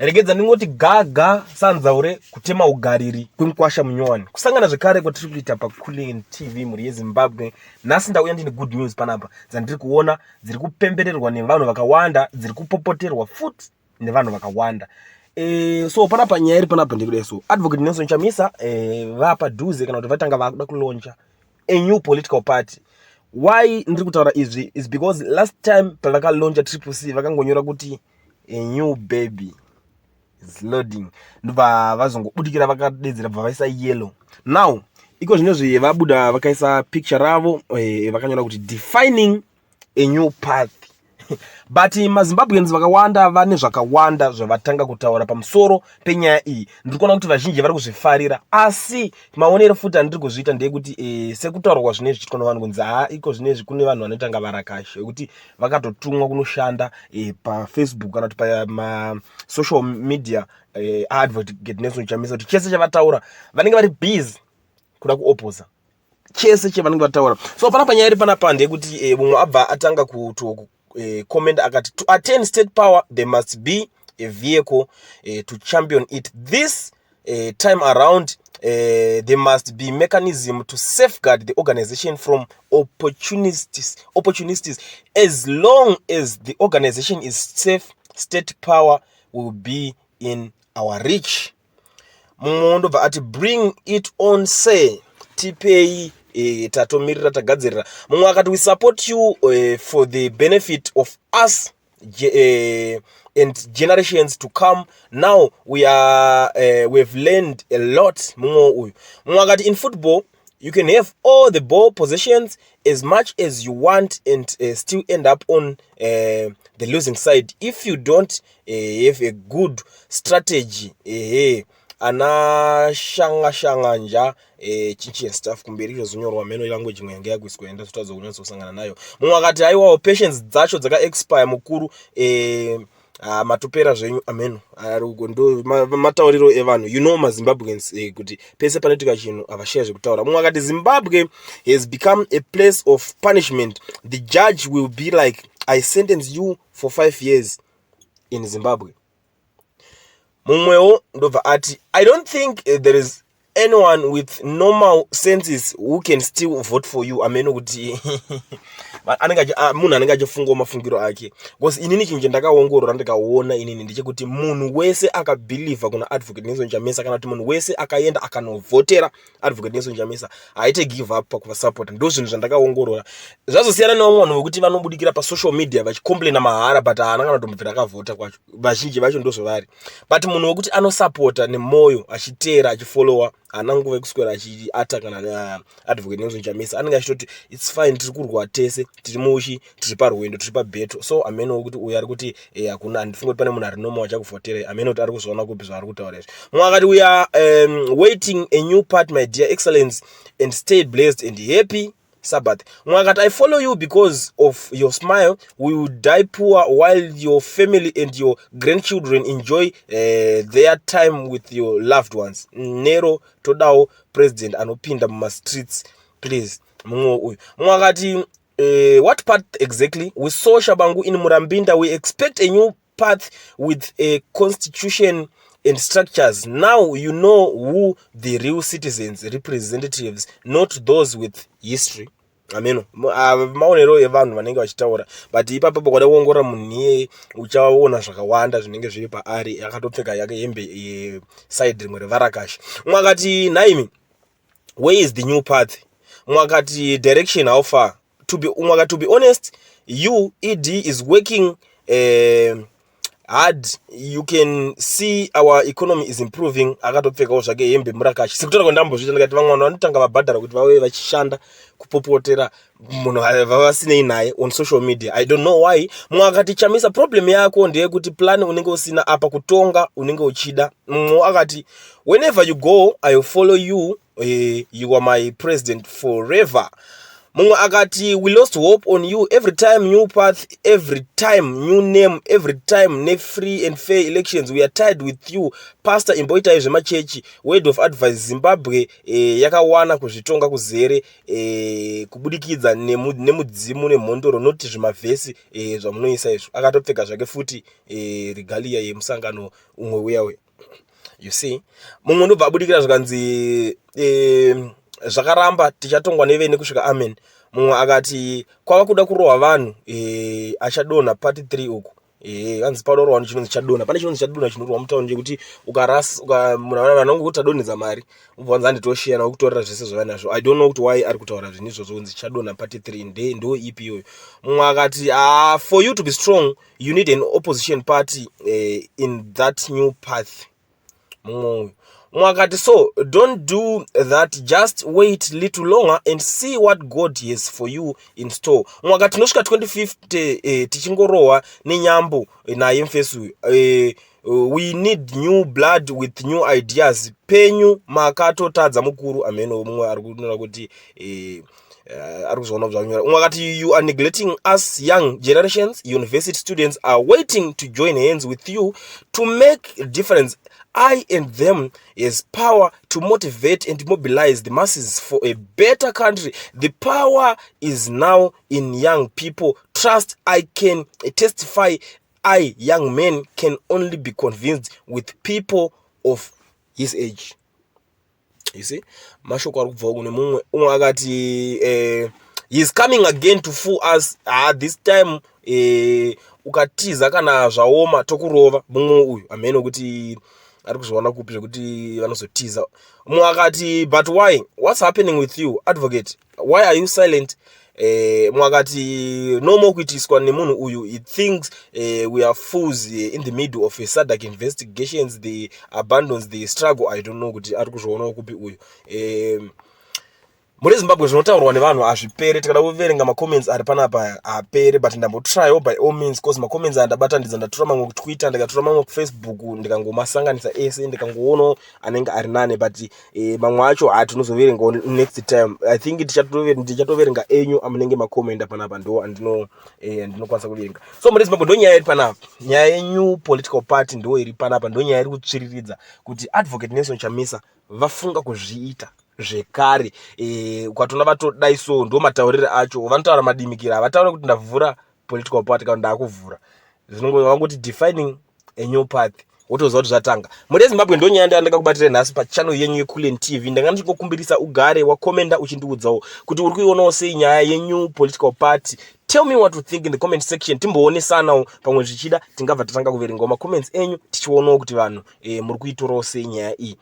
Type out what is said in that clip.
Regedza ndingoti gaga sanzaure kutema ugariri kwemukwasha munyowani. Kusangana zvekare kwatiri kuita paCulian TV mhuri yeZimbabwe. Nhasi ndauya ndine good news panapa dzandiri kuona dziri kupembererwa nevanhu vakawanda, dziri kupopoterwa futi nevanhu vakawanda. So panapa nyaya iri panapa ndikuda so Advocate Nelson Chamisa vapadhuze kana kuti vatanga vakuda kuloncha a new political party. Why ndiri kutaura izvi is because last time pavakaloncha Triple C vakangonyora kuti a new baby is loading, ndobva vazongobudikira vakadedzera, bva vaisa yellow. Now iko zvinozvi vabuda vakaisa picture ravo, vakanyora kuti "Defining a new path", but maZimbabweans vakawanda vane zvakawanda zvavatanga kutaura pamusoro penyaya iyi. Ndiri kuona kuti vazhinji vari kuzvifarira, asi maonero futi andiri kuzviita ndeyekuti sekutaurwa zvinezvi zvichiitwa nevanhu kunzi haa, iko zvinezvi kune vanhu vanotanga varakashi vekuti vakatotumwa kunoshanda paFacebook kana kuti pamasocial media aAdvocate Nelson Chamisa, kuti chese chavataura vanenge vari busy kuda kuoposa chese chevanenge vataura. So panapa nyaya iri panapa ndeyekuti mumwe abva atanga kuto comment akati, "To attain state power there must be a vehicle to champion it. This time around there must be mechanism to safeguard the organization from opportunists. As long as the organization is safe, state power will be in our reach." Mumwe ndobva ati, "Bring it on, say tipei, tatomirira, tagadzirira." Mumwe akati, "We support you for the benefit of us and generations to come. Now we've learned a lot." Mumwe uyu, mumwe akati, "In football you can have all the ball possessions as much as you want and still end up on the losing side if you don't have a good strategy." Ehe, ana shanga shanga nja chinchi and stuff kumberi zvozonyorwa meno language imwe yange yakuiswa enda zotadza kunyatsosangana nayo. Mumwe akati, "Aiwawo, patience dzacho dzakaexpire mukuru, matopera zvenyu." Ameno ndo matauriro evanhu, maZimbabweans, kuti pese panoitika chinhu havashaya zvekutaura. Mumwe akati, "Zimbabwe has become a place of punishment. The judge will be like, 'I sentence you for 5 years in Zimbabwe.'" Mumwewo ndobva ati, "I don't think there is anyone with normal senses who can still vote for you." Ameno kuti munhu anenge achifungawo mafungiro ake, because inini chinhu chandakaongorora ndikaona inini ndechekuti munhu wese akabhilivha kuna Advocate Nelson Chamisa, kana kuti munhu wese akaenda akanovhotera Advocate Nelson Chamisa, haite give up pakuvasapota. Ndo zvinhu zvandakaongorora. Zvazosiyana nevamwe vanhu vekuti vanobudikira pasocial media vachicomplaina mahara, but haana kana kutombobvira akavhota kwacho. Vazhinji vacho ndozvavari, but munhu wekuti anosapota nemwoyo, achiteera, achifollowa, haana nguva yekuswera achiata kana Advocate Nelson Chamisa. Anenge achitoti, "It's fine, tiri kurwa tese, tiri mushi, tiri parwendo, tiri pabattle." So ameno kuti uyu ari kuti hakuna, handifungi kuti pane munhu ari normal achakuvhoterei. Ameno kuti ari kuzviona kupi zvaari kutaura izvi. Mumwe akati, "We are waiting a new part, my dear excellence, and stay blessed and happy Sabbath." Mumwe akati, "I follow you because of your smile. We will die poor while your family and your grandchildren enjoy their time with your loved ones. Nero todawo president anopinda mumastreets, please." Mumwe uyu, mumwe akati, "What path exactly? We saw Shabangu in Murambinda. We expect a new path with a constitution and structures. Now you know who the real citizens representatives, not those with history." Ameno maonero evanhu vanenge vachitaura, but ipapo pakwada kuongorora munhu iyeye uchaona zvakawanda zvinenge zviri paari, akatopfeka yake hembe yeside rimwe revarakashi. Mumwe akati, "Nhaimi, where is the new path?" Mumwe akati, "Direction how far to be?" Umwe akati, "To be honest, you ED is working hard. You can see our economy is improving." Akatopfekawo zvake hembe murakashi. Sekutaura kwandambozviita, ndikati vamwe vanhu vanotanga vabhadhara kuti vave vachishanda kupopotera munhu vavasinei naye on social media. I don't know why. Mumwe akati, "Chamisa, problem yako ndeyekuti plan unenge usina apa, kutonga unenge uchida." Mumwe akati, "Whenever you go, I will follow you. You are my president forever." Mumwe akati, "We lost hope on you. Every time new path, every time new name, every time nefree and fair elections. We are tired with you, pastor. Imboitai zvemachechi." Word of advice: Zimbabwe yakawana kuzvitonga kuzere kubudikidza nemudzimu nemhondoro, noti zvimavhesi zvamunoisa izvo. Akatopfeka zvake futi regalia yemusangano umwe uya uya, you see. Mumwe ndobva abudikira zvikanzi, "Zvakaramba, tichatongwa nevene kusvika amen." Mumwe akati, "Kwava kuda kurohwa vanhu, achadonha part 3 uku." Hanzi padorohwa vanhu chinonzi chadonha. Pane chinonzi chadonha chinorohwa mutauni chekuti munhu vanongokuti tadonhedza mari, ubva wanzi handitoshiyana, wekutorera zvese zvavanazvo. I don't know kuti why ari kutaura zvinhu izvozvo, kunzi chadonha part 3. Nde ndo ipi iyoyo? Mumwe akati, "For you to be strong, you need an opposition party in that new path." Mumwe uyu, mumwe akati, "So don't do that. Just wait little longer and see what God has for you in store." Mumwe akati, "Tinosvika 2050 tichingorohwa nenyambo naye mufesi uyu. We need new blood with new ideas. Penyu makatotadza mukuru." Ameno mumwe ari kunyora kuti ari kuzviona zvanyora. Umwe akati, "You are neglecting us young generations. University students are waiting to join hands with you to make a difference. I and them has power to motivate and mobilize the masses for a better country. The power is now in young people. Trust, I can testify. I young men can only be convinced with people of his age." You see, mashoko ari kubvawo kune mumwe. Umwe akati, "He is coming again to fool us. Ah, this time ukatiza kana zvaoma, tokurova." Mumwe uyu hamene kuti ari kuzviona kupi zvekuti vanozotiza. Mumwe akati, "But why? What's happening with you, advocate? Why are you silent?" Mumwe akati, "No more kuitiswa nemunhu uyu. He thinks we are fools. In the middle of a SADC investigations, the abandons the struggle." I don't know kuti ari kuzvionawo kupi uyu. Muri Zimbabwe zvinotaurwa nevanhu hazvipere. Tikada kuverenga macomments ari panapa hapere, but ndambotryawo by all means, cause macomments andabatandidza, ndatora mamwe kuTwitter, ndikatora mamwe kuFacebook, ndikangomasanganisa ese, ndikangoonawo anenge ari nane. But mamwe acho hatinozoverengawo next time. I think ndichatoverenga enyu amunenge macommenta panapa, ndo andinokwanisa kuverenga. So muri Zimbabwe, ndo nyaya iri panapa. Nyaya yenew political party ndo iri panapa, ndo nyaya iri kutsviriridza kuti Advocate Nelson Chamisa vafunga kuzviita zvekare. Ukatoona vatodai, so ndo matauriro acho vanotaura madimikira. Havatauri kuti ndavhura political party kana ndaakuvhura. Zvinongoti defining a new path, wotoziva kuti zvatanga. Muri Zimbabwe, ndo nyaya ndandakakubatira nhasi pachannel yenyu yeCulian TV. Ndanga ndichingokumbirisa ugare wakomenda uchindiudzawo kuti uri kuionawo sei nyaya yenew political party. Tell me what you think in the comment section, timboonesanawo. Pamwe zvichida tingabva tatanga kuverengawo macomments enyu, tichionawo kuti vanhu muri kuitorawo sei nyaya iyi.